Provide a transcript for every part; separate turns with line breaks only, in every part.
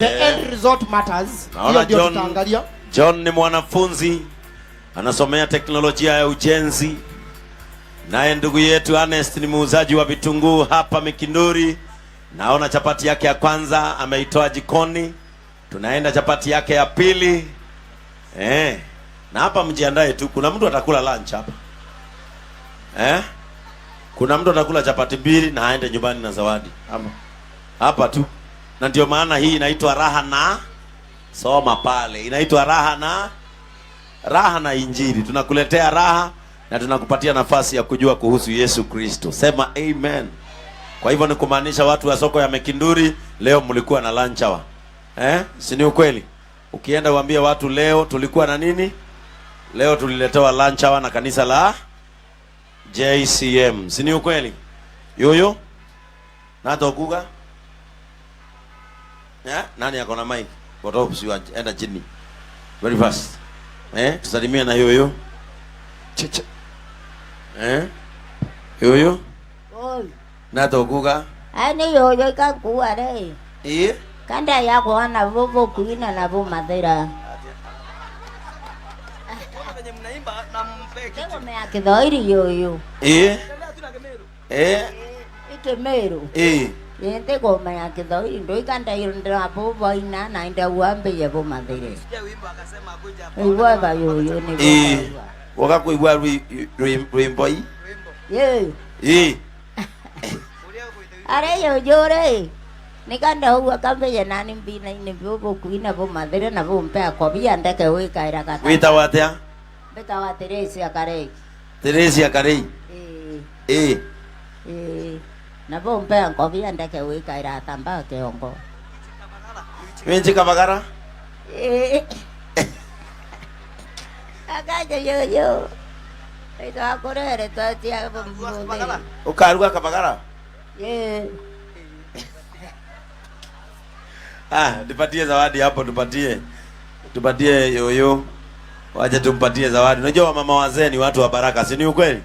The end result matters.
Naona
Hiyo ndio
John,
tutaangalia.
John ni mwanafunzi anasomea teknolojia ya ujenzi, naye ndugu yetu Ernest ni muuzaji wa vitunguu hapa Mikinduri. Naona chapati yake ya kwanza ameitoa jikoni, tunaenda chapati yake ya pili. Na hapa mjiandae tu, kuna mtu atakula lunch hapa eh? Kuna mtu atakula chapati mbili na aende nyumbani na zawadi hapa hapa tu, na ndio maana hii inaitwa raha na soma pale, inaitwa raha na Injili. Tunakuletea raha na tunakupatia nafasi ya kujua kuhusu Yesu Kristo. Sema amen. Kwa hivyo ni kumaanisha watu wa soko ya Mekinduri leo mlikuwa na lunch hour. Eh? Si ni ukweli? Ukienda uambie watu leo tulikuwa na nini? Leo tuliletewa lunch hour na kanisa la JCM. Si ni ukweli? Yoyo? Natokuga? Eh? Nani ako na mic? Botop si enda chini. Very fast. Eh? Tusalimie na yoyo. Cheche. Eh? Yoyo?
Oi,
Natokuga?
ani yoyo ikakuwa re.
Eh?
Kanda yako na vovo kuina na vo madhira. Tego mea kithoiri yoyo.
Eh? Eh?
Ike meru.
Eh?
Yente go mea kithoiri ndo ikanda irundra vovo ina na inda uambe ye vo madhire. Iwa ba yoyo ni
Eh.
vo.
Woka kuigua rwimbo i?
Ye.
Eh.
Are yoyo re. Nikanda uwa kambe ye nani mbina ine vovo kuina vo madhire na vo mpea kwa bia ndeke wika irakata.
Wĩtagwo atĩa?
Mbeta wa Teresia Karei.
Teresia Karei.
Eh.
Eh.
Eh, na bo mpea nkovia ndeke wika iratamba kiongo.
Winji Kabagara?
Eh. Akaja yoyo. Ito akorere twatia bumbude.
Ukaruga Kabagara?
Eh.
Ah, tupatie zawadi hapo, tupatie. Tupatie yoyo. Waje tumpatie zawadi. Unajua wamama wazee ni watu wa baraka, si ni ukweli?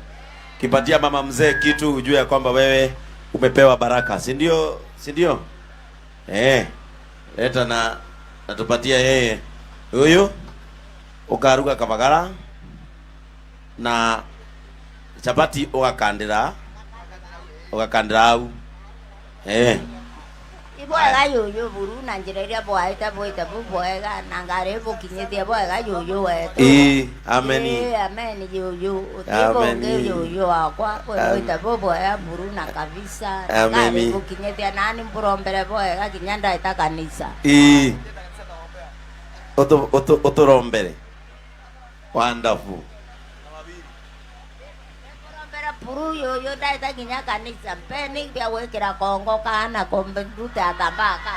Kipatia mama mzee kitu ujue ya kwamba wewe umepewa baraka, si ndio? Si ndio? Eh. Leta na natupatia yeye. Huyu ukaruga Kabagara na chapati ugakandira ugakandira au. Eh.
Ibwega yoyo buru na njira iria bwaite bwite bubwega na ngari bukinyithia bwega yoyo wetu.
Eh, ameni.
Eh, ameni yoyo.
Ameni.
Utibonge yoyo wakwa bwite bubwega buru na kabisa.
Ameni.
Ngari bukinyithia nani mburombere bwega kinya ndaita kanisa.
Eh. Oto oto oturombere. Wonderful.
Mbere puru yoyo ndaita kinya kanisa mpeni bia wikira kongo kana kombe ndute atambaka.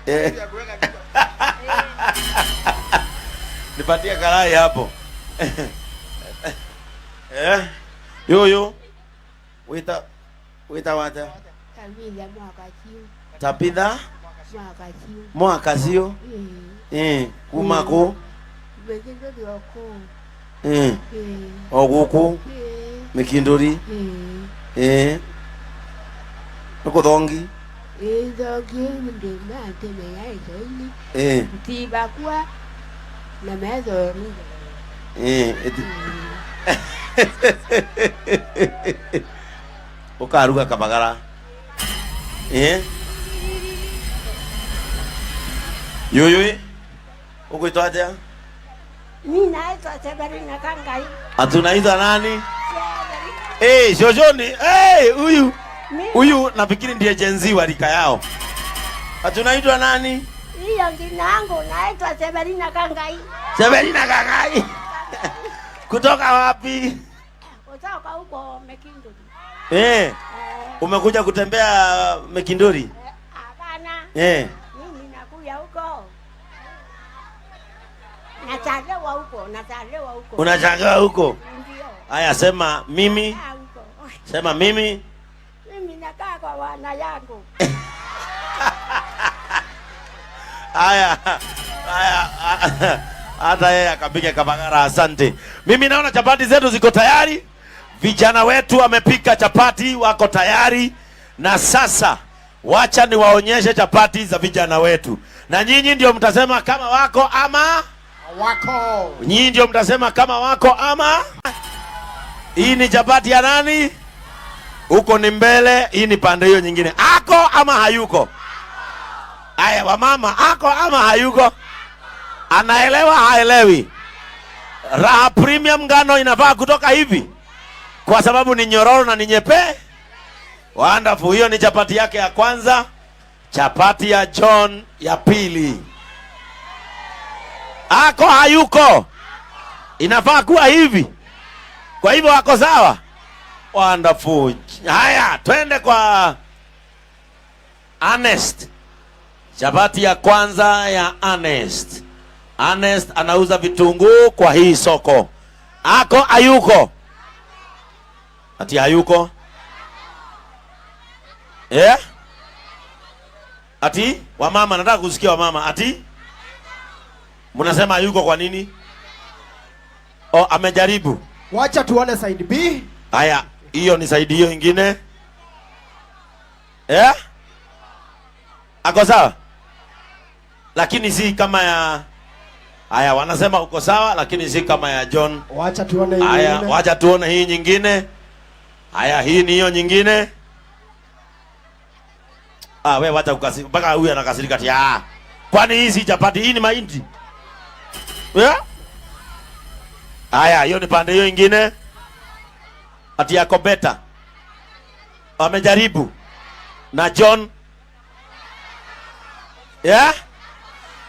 Eh. Nipatie karai hapo. Eh? Yoyo. Wita wita wata.
Tabitha Mwakachiu.
Tabitha
Mwakachiu.
Mwakacio.
Eh.
Eh, kuma ku.
Mekinduri oko.
Eh.
Eh.
O guku
Eh.
Mikinduri.
Eh.
Eh. Nukuthongi.
Eh, thongi ndimate meyaithoini.
Eh.
Tibakua na metho.
Eh. Ukaruga Kabagara. Eh? Yoyo. Ukwitwa atia?
Mimi naitwa Severina Kangai.
Atunaitwa nani? Eh, Shoshoni. Eh, huyu. Huyu nafikiri ndiye Gen Z wa rika yao. Atunaitwa nani?
Hiyo jina yangu naitwa Severina Kangai.
Severina Kangai. Kutoka wapi?
Kutoka huko Mekinduri.
Eh. Umekuja kutembea Mekinduri?
Hapana.
Eh.
Mimi nakuja huko. Nachalewa huko, nachalewa huko.
Unachangaa huko?
Ndio.
Haya, sema mimi.
Nakaa huko.
Sema mimi.
Mimi nakaa kwa wana yangu.
Haya. Haya. Hata yeye akapiga Kabagara, asante. Mimi naona chapati zetu ziko tayari. Vijana wetu wamepika chapati, wako tayari. Na sasa Wacha niwaonyeshe chapati za vijana wetu, na nyinyi ndio mtasema kama wako ama
Wako.
Nyinyi ndio mtasema kama wako ama. Hii ni chapati ya nani? Huko ni mbele, hii ni pande hiyo nyingine. Ako ama hayuko? Aya, wamama, ako ama hayuko? Anaelewa haelewi? Raha Premium ngano inafaa kutoka hivi kwa sababu ni nyororo na ni nyepe. Wonderful. Hiyo ni chapati yake ya kwanza. Chapati ya John ya pili. Ako hayuko? Inafaa kuwa hivi. Kwa hivyo ako sawa. Wonderful. Haya, twende kwa Ernest. Chapati ya kwanza ya Ernest. Ernest anauza vitunguu kwa hii soko. Ako hayuko? Ati hayuko? Eh? Ati wamama, nataka kusikia wamama. Ati mnasema hayuko kwa nini? Oh, amejaribu.
Wacha tuone side B.
Haya, hiyo ni side hiyo ingine. Eh? Ako sawa? Lakini si kama ya. Haya, wanasema uko sawa lakini si kama ya John.
Wacha tuone hii
Haya,
nyingine.
wacha tuone hii nyingine. Haya, hii ni hiyo nyingine. Ah, we wacha kukasirika. Mpaka huyu anakasirika ati ah. Kwani hii si chapati, hii ni mahindi. Yeah? Haya, hiyo ni pande hiyo ingine. Ati yako better. Wamejaribu. Na John. Yeah?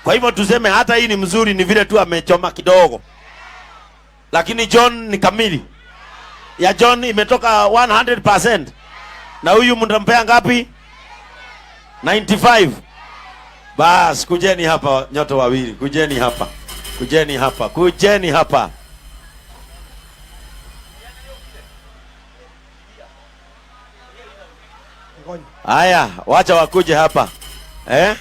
Kwa hivyo tuseme hata hii ni mzuri, ni vile tu amechoma kidogo. Lakini John ni kamili. Ya John imetoka 100%. Na huyu mtampea ngapi? 95. Bas, kujeni hapa nyote wawili. Kujeni hapa. Kujeni hapa. Kujeni hapa. Haya, wacha wakuje hapa. Eh?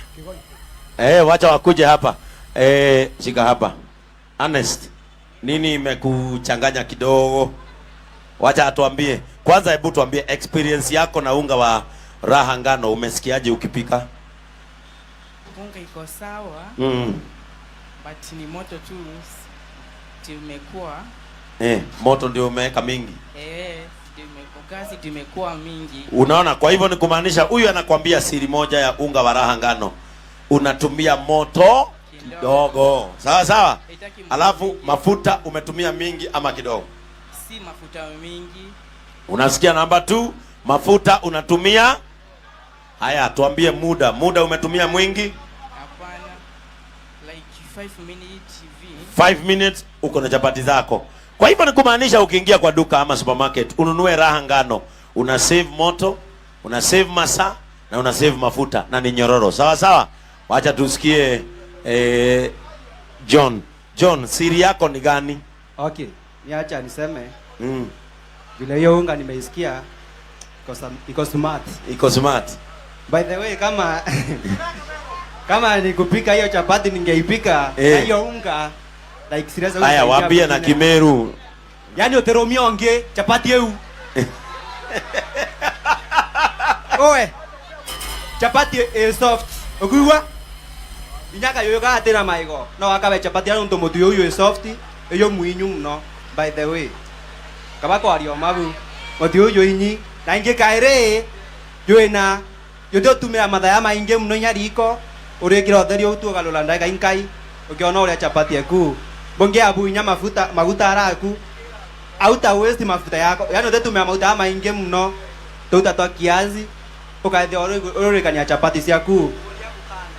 Eh, wacha wakuje hapa. Eh, shika hapa. Ernest, nini imekuchanganya kidogo? Wacha atuambie. Kwanza hebu tuambie experience yako na unga wa Raha Ngano, umesikiaje ukipika?
Unga iko sawa, but ni moto tu tumekuwa.
Eh, moto ndio umeweka mingi.
Eh, gasi tumekuwa mingi.
Unaona, kwa hivyo ni kumaanisha huyu anakuambia siri moja ya unga wa Raha Ngano. Unatumia moto kidogo. Sawa sawa? Alafu mafuta umetumia mingi ama kidogo?
Si mafuta mingi.
Unasikia namba 2, mafuta unatumia. Haya, tuambie muda. Muda umetumia mwingi?
Hapana. Like 5 minutes hivi.
5 minutes uko na chapati zako. Kwa hivyo ni kumaanisha ukiingia kwa duka ama supermarket ununue Raha Ngano, una save moto, una save masaa na una save mafuta na ni nyororo. Sawa sawa? Wacha tusikie John. John, siri yako ni gani?
Okay, niacha niseme. Vile hiyo unga nimeisikia iko smart.
Iko smart.
By the way, kama kama nikupika hiyo chapati ningeipika na hiyo unga like serious.
Haya, waambie na Kimeru.
Yaani uteromia onge chapati eu. Oe. Chapati e soft. Okuwa? Inyaka yoyo ka atira maigo. No akabe chapati ya ndo mutu yoyo e soft. Eyo muinyu muno. By the way. Kaba kwario mabu. Mutu yoyo inyi na inge kaire. Yoena. Yote tumira mathaya maingi muno inya riko. Urikira utheri utu ugalula ndagika inkai. Ukiona uria chapati yaku. Bonge abu inya mafuta maguta araku. Auta waste mafuta yako. Yaani utetumia maguta maingi muno. Tuta twa kiazi. Ukathia ururikania chapati ciaku.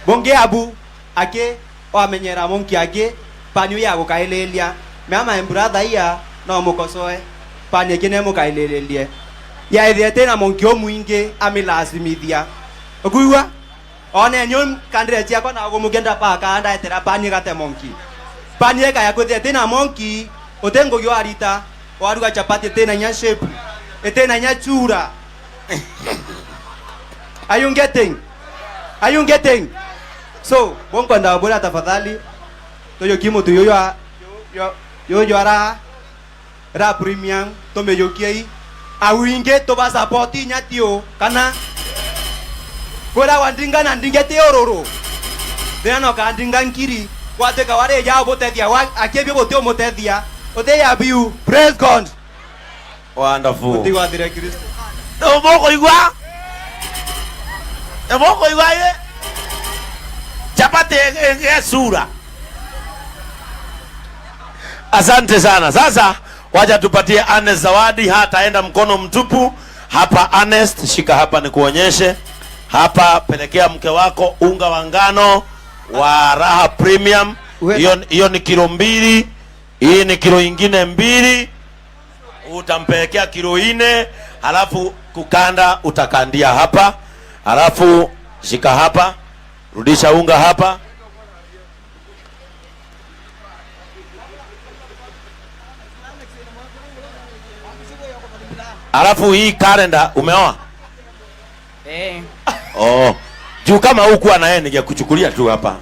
Bonge abu ake wamenyera monki ake panyu ya gukaililia. Mama brother iya no mukosoe. Pani ake ne mukailililie. Ya ithiete na monki o mwingi amilasimithia. Ukuigua? One nyo kandire ciakwa na gumugenda paka ndaetera pani gate monki. Pani eka ya kwithia na monki utengo gyo arita waruga chapati tena nya shape tena nya chura. Are you getting? Are you getting? So, bongo nda bora tafadhali. Toyo kimo tu yoyo yo yo ara ra premium to me yokiei. Awinge to ba support nyatio kana. Kwira wa ndinga na ndinga ti ororo. Thina no ka ndinga nkiri. Gwatuika wari ya butethia akiebia buti umutethia. Uti ya biu. Praise God.
Wonderful.
Uti gwathire Kristo.
Mukuigua? Mukuigua ye? Chapati ya sura. Asante sana. Sasa wacha tupatie Ernest zawadi, hataenda mkono mtupu. Hapa Ernest, shika hapa nikuonyeshe. Hapa pelekea mke wako unga wa ngano wa Raha Premium. Hiyo ni kilo 2, hii ni kilo ingine 2. Utampelekea kilo 4, halafu kukanda utakandia hapa. Halafu shika hapa, rudisha unga hapa. Alafu hii kalenda umeoa?
Eh.
Oh. Juu kama huku na yeye ningekuchukulia tu hapa.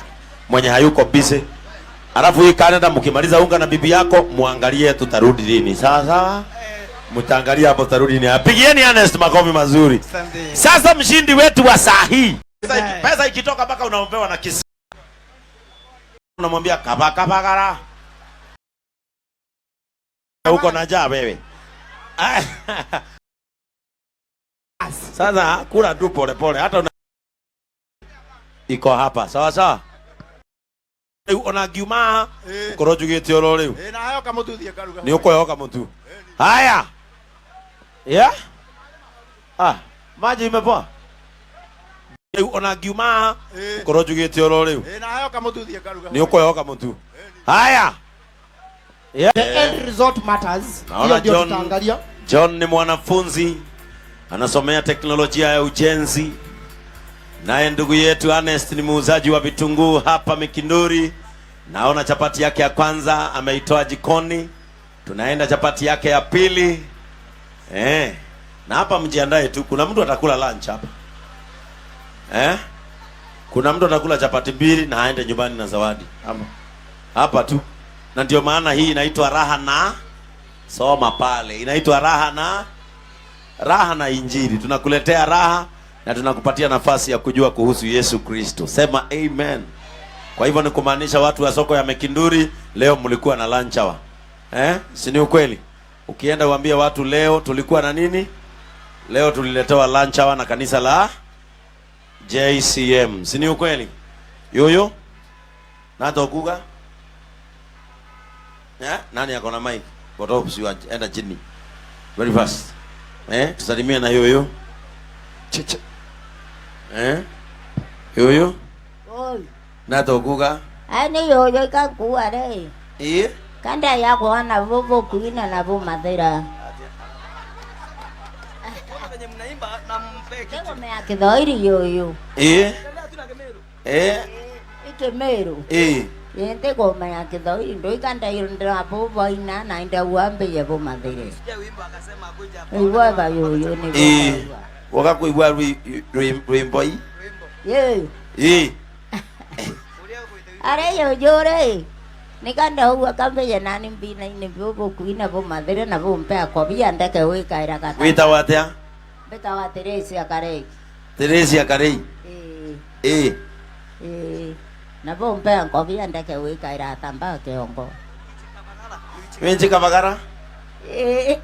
Mwenye hayuko busy. Alafu hii kalenda mkimaliza unga na bibi yako muangalie tutarudi lini. Sawa sawa? Mtaangalia hapo tutarudi lini. Pigieni Ernest makofi mazuri. Sasa mshindi wetu wa saa hii. Pesa ikitoka mpaka unaombewa na kisi. Unamwambia kaba kaba gara. Uko na njaa wewe. Sasa kula tu pole pole hata una... iko hapa sawa sawa. Ona ngiuma ukorwo njugite oro riu.
Na hayo kamutu thie karuga.
Ni ukoyoka mutu. Haya. Yeah? Ah, maji imepoa. Ona ngiuma ukorwo njugite oro riu.
Na hayo kamutu thie karuga.
Ni ukoyoka mutu. Haya. Yeah.
The end result matters.
Naona
Hiyo ndio tutaangalia.
John ni mwanafunzi anasomea teknolojia ya ujenzi. Naye ndugu yetu Ernest ni muuzaji wa vitunguu hapa Mikinduri. Naona chapati yake ya kwanza ameitoa jikoni. Tunaenda chapati yake ya pili. Na hapa mjiandae tu, kuna mtu atakula lunch hapa. Kuna mtu atakula chapati 2 na aende nyumbani na zawadi. Hapa. Hapa tu. Na ndio maana hii inaitwa raha na soma pale. Inaitwa raha na Injili. Tunakuletea raha na tunakupatia nafasi ya kujua kuhusu Yesu Kristo. Sema amen. Kwa hivyo ni kumaanisha watu wa soko ya Mikinduri leo mlikuwa na lunch hour. Si ni ukweli? Ukienda uambie watu leo tulikuwa na nini? Leo tuliletewa lunch hour na kanisa la JCM. Si ni ukweli? Yoyo? Natokuga? Nani ako na mic? Botops enda chini. Very fast. Tusalimie na yoyo. Cheche. Yoyo?
Oi.
Natokuga?
Ani yoyo ikakuwa re.
Eh?
Kanda yako ana vovo kuina na vo madera. Tego me akithoiri yoyo.
Eh? Eh?
Ikemeru.
Eh.
Yente goma ya kithoiri ndo ikanda ndira vovo ina na inda uambe vo madhere. Iwa ba yoyo ni.
Eh. Wakakuigua rwimbo hii?
Ye.
Eh.
Are yoyo re. Nikanda huwa kambe ya nani mbina ine vovo kuina vo madhere na vo mpea kwa bia ndeke wika ira kata.
Wita watea?
Beta wa Teresia Karei.
Teresia Karei.
Eh.
Eh.
Eh. Na vo mpea kwa bia ndeke wika ira tamba kiongo.
Wenji kabagara?
Eh.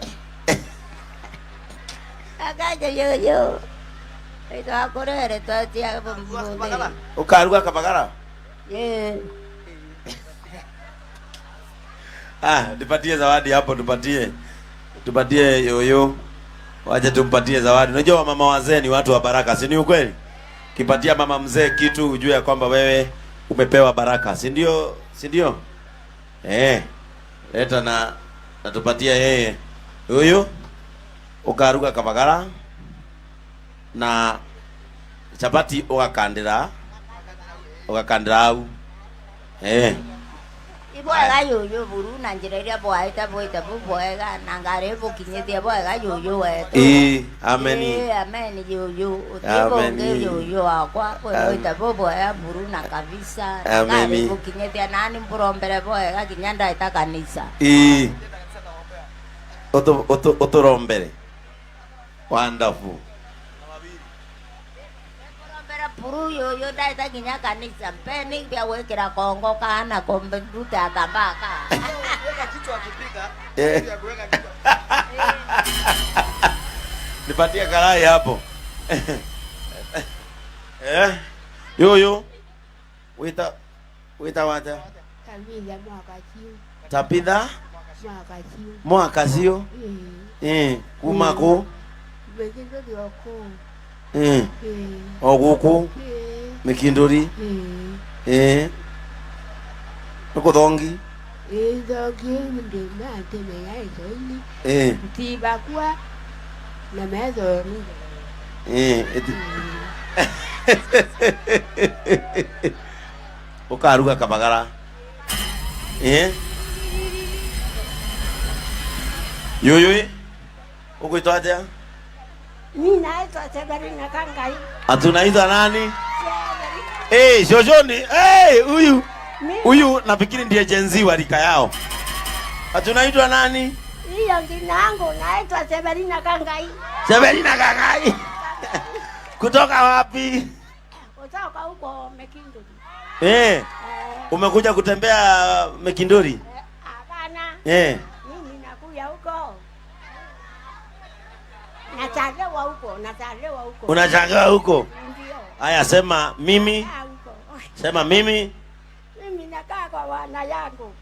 Akaja yoyo. Ito akorere tatia vo.
Ukaruga kabagara?
Eh.
Ah, tupatie zawadi hapo, tupatie. Tupatie yoyo. Waje tumpatie zawadi. Unajua mama wazee ni watu wa baraka, si ni ukweli? Kipatia mama mzee kitu ujue ya kwamba wewe umepewa baraka, si ndio? Si ndio? Leta na natupatia yeye. Huyu ukaruga kabagara na chapati ugakandira. Ugakandira au.
Ibwega yoyo buru na njira iria bwaita bwita bubwega na ngare bukinyithia bwega yoyo wetu.
Ameni.
Ameni yoyo. Utibonge yoyo wakwa bwita bubwega buru na kabisa.
Ameni.
Ngare bukinyithia nani mburombere bwega kinya ndaita kanisa.
Oturombere. Wonderful.
Mburombere Cukuru yuyu ndaita nginya kanisa mpeni bia gwikira kongo kana kombe ruta tambaka.
Kuweka kichwa akipika.
Eh.
Ya kuweka kichwa.
Nipatie karai hapo. Eh? Yuyu. Wita wita wata.
Tabitha Mwakachiu.
Tabitha
Mwakachiu.
Mwakacio.
Eh.
Eh, kuma ku.
Mekinduri oko.
Eh,
Eh.
o guku
Eh.
Mikinduri.
Eh.
Eh. Nukuthongi.
Eh, thongi ndi mate meya isoini.
Eh.
Tibakwa na methoni.
Eh, ukaruga kabagara. Eh. Yuyu. Ukwitwa atia?
Mimi naitwa Severina Kangai.
Atunaitwa nani?
Severina.
Eh, Shoshoni. Eh, huyu.
Mimi
Huyu nafikiri ndiye Gen Z wa rika yao. Atunaitwa nani?
Hiyo jina yangu naitwa Severina Kangai.
Severina Kangai. Kutoka wapi?
Kutoka huko Mekinduri.
Eh,
Eh,
umekuja kutembea Mekinduri?
Hapana.
Eh.
Mimi nakuya huko. Nachalewa huko, nachalewa huko.
Unachangaa huko.
Ndio.
Haya, sema mimi,
Nakaa huko.
sema mimi.
Mimi nakaa kwa wana yangu.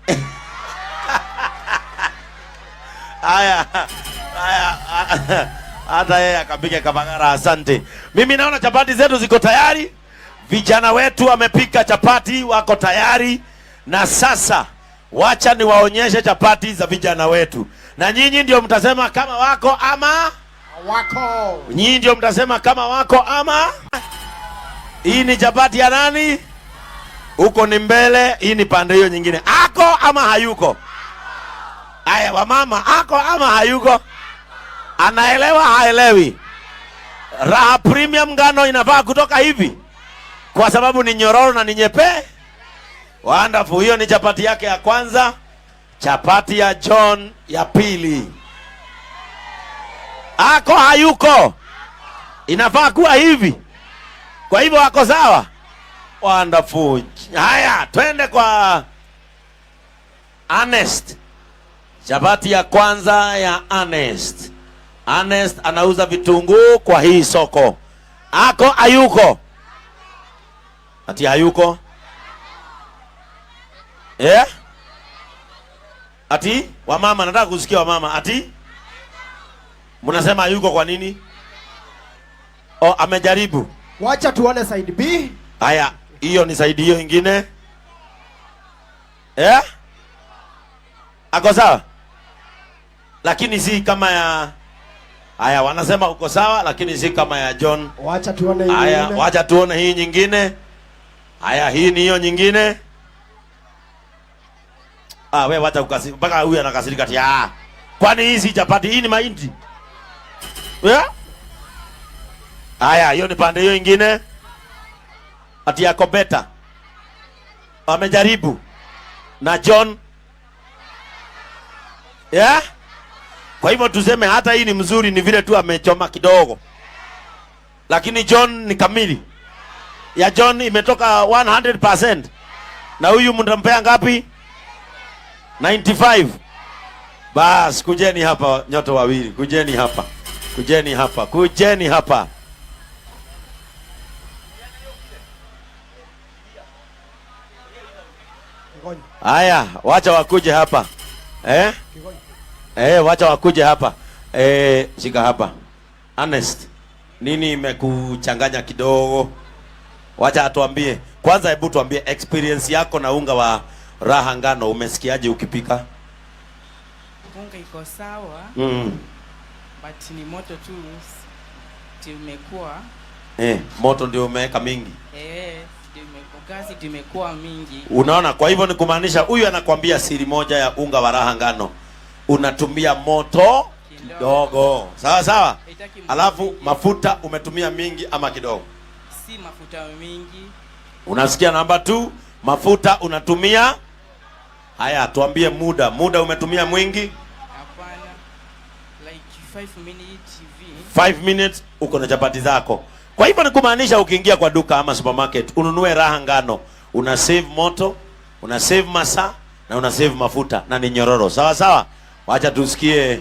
Haya. Haya. Hata yeye akapiga kabagara, asante. Mimi naona chapati zetu ziko tayari. Vijana wetu wamepika chapati, wako tayari. Na sasa wacha niwaonyeshe chapati za vijana wetu, na nyinyi ndio mtasema kama wako ama
Wako.
nyinyi ndio mtasema kama wako ama. Hii ni chapati ya nani? Huko ni mbele, hii ni pande hiyo nyingine. Ako ama hayuko? Aya, wamama, ako ama hayuko? Anaelewa haelewi? Raha Premium ngano inafaa kutoka hivi kwa sababu ni nyororo na ni nyepe. Wonderful. Hiyo ni chapati yake ya kwanza. Chapati ya John ya pili. Ako hayuko? Inafaa kuwa hivi. Kwa hivyo ako sawa. Wonderful. Haya, twende kwa Ernest. Chapati ya kwanza ya Ernest. Ernest anauza vitunguu kwa hii soko. Ako hayuko? Ati hayuko? Eh? Ati wamama, nataka kusikia wamama. Ati mnasema hayuko kwa nini? Oh, amejaribu.
Wacha tuone side B.
Haya, hiyo ni side hiyo ingine. Eh? Ako sawa? Lakini si kama ya. Haya, wanasema uko sawa lakini si kama ya John.
Wacha tuone hii
Haya,
nyingine.
wacha tuone hii nyingine. Haya, hii ni hiyo nyingine. Ah, we wacha kukasirika mpaka huyu anakasirika ati ah. Kwani hii si chapati, hii ni mahindi. Yeah? Haya, hiyo ni pande hiyo ingine. Ati yako better. Amejaribu. Na John. Yeah? Kwa hivyo tuseme hata hii ni mzuri, ni vile tu amechoma kidogo. Lakini John ni kamili. Ya John imetoka 100%. Na huyu mtampea ngapi? 95. Bas, kujeni hapa nyote wawili. Kujeni hapa. Kujeni hapa. Kujeni hapa. Haya, wacha wakuje hapa. Eh? Eh, wacha wakuje hapa. Eh, shika hapa. Ernest, nini imekuchanganya kidogo? Wacha atuambie. Kwanza hebu tuambie experience yako na unga wa Raha ngano, umesikiaje ukipika?
Unga iko sawa, but ni moto tu tumekuwa.
Eh, moto ndio umeweka mingi.
Eh, ndio gasi tumekuwa mingi.
Unaona, kwa hivyo ni kumaanisha huyu anakwambia siri moja ya unga wa Raha ngano. Unatumia moto kidogo. Sawa sawa?
Haitaki moto
Alafu
mingi.
mafuta umetumia mingi ama kidogo?
Si mafuta mingi.
Unasikia namba 2, mafuta unatumia. Haya, tuambie muda. Muda umetumia mwingi?
Hapana. Like 5 minutes hivi.
5 minutes uko na chapati zako. Kwa hivyo ni kumaanisha ukiingia kwa duka ama supermarket ununue Raha ngano, una save moto, una save masaa na una save mafuta na ni nyororo. Sawa sawa. Wacha tusikie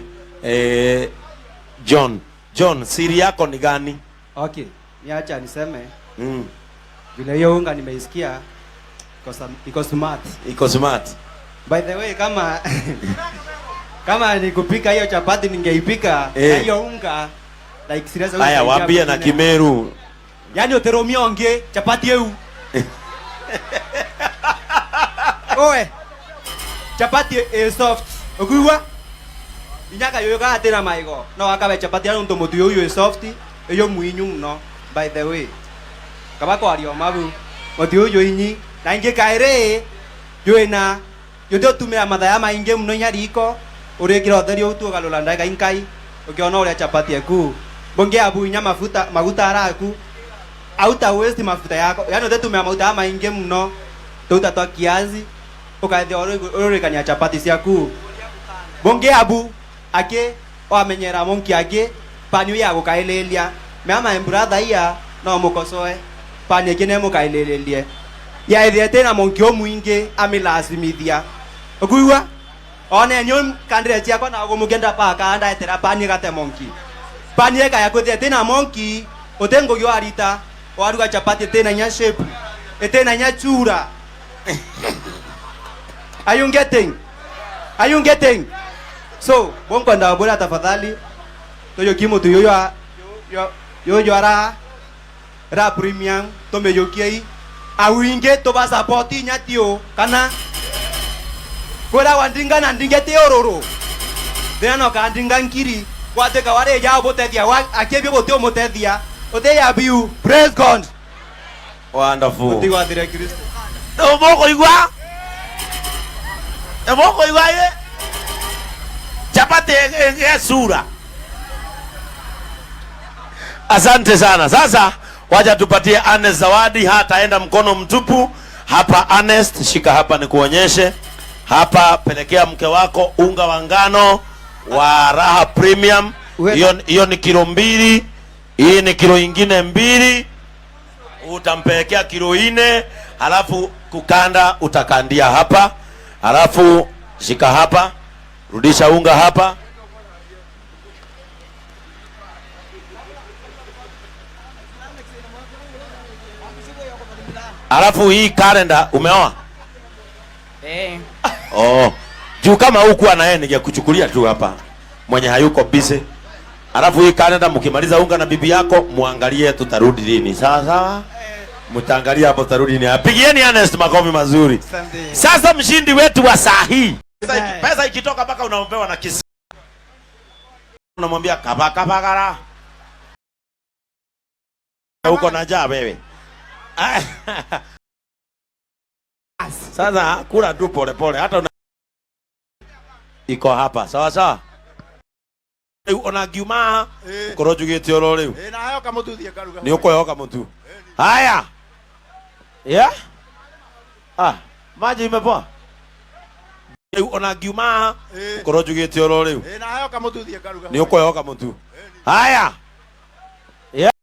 John. John, siri yako ni gani?
Okay, niacha niseme vile hiyo unga nimeisikia iko smart.
Iko smart.
By the way, kama ni kupika hiyo chapati ningeipika na hiyo unga like serious.
Haya, waambie na Kimeru.
Yaani uteromia onge chapati eu. Oe. Chapati e soft. Ukuigua? Inyaka yoyo ka atira maigo. No akabe chapati ya nto mutu yoyo e soft. Eyo mwinyu muno by the way. Kaba kwario mabu. Mutu yoyo inyi na ingi kaire yoena yote tumira mathaya maingi muno nyariko urikira utheri utu ugalula ndaga inkai ukiona uria chapati yaku bonge abu inya mafuta maguta araku auta waste mafuta yako, yani utetumia maguta maingi muno tuta twa kiazi ukathia ururikania chapati ciaku bonge abu aki wamenyera monki aki pani ya gukaililia mama brother iya no mukosoe pani iki ne mukailililie ya ithiete na monki o mwingi amilasimithia ukuigua one nyo kandire ciakwa na gumugenda paka ndaetera pani gate monki pani eka ya kwithia na monki utengo arita waruga chapati tena nya shape tena nya chura. Are you getting? Are you getting? So bonko ndabora tafadhali toyo kimo tu yoyo yoyo ara ra premium tomeyokiei awinge toba support nyatio kana kwera wandinga na ndinge te ororo thena ka ndinga nkiri kwateka ware ya botethia akebyo botio mutethia ote biu praise God.
Wonderful.
Otigwathire Kristo.
Omoko igwa. Omoko igwa ye. Chapati ya sura. Asante sana. Sasa wacha tupatie Ernest zawadi, hataenda mkono mtupu. Hapa Ernest, shika hapa nikuonyeshe. Hapa pelekea mke wako unga wa ngano wa Raha Premium. Hiyo ni kilo 2, hii ni kilo ingine 2. Utampelekea kilo 4, halafu kukanda utakandia hapa. Halafu shika hapa, rudisha unga hapa. Halafu hii kalenda umeoa?
Eh.
Oh. Juu kama hukuwa na yeye ningekuchukulia tu hapa. Mwenye hayuko busy. Alafu hii kalenda mkimaliza unga na bibi yako muangalie tutarudi lini. Sawa sawa? Mtaangalia hapo tutarudi lini. Pigieni Ernest makofi mazuri. Sasa mshindi wetu wa saa hii. Pesa ikitoka mpaka unaombewa na kisi. Unamwambia kaba kaba gara. Uko na njaa wewe. Sasa kula tu pole pole hata una iko hapa. Sawa sawa. Ona ngiuma ukorwo njugite oro riu.
Na hayo kamutu thie karuga.
Ni ukoyoka mutu. Haya. Yeah? Ah, maji imepoa. Ona ngiuma ukorwo njugite oro riu.
Na hayo kamutu thie karuga.
Ni ukoyoka mutu. Haya.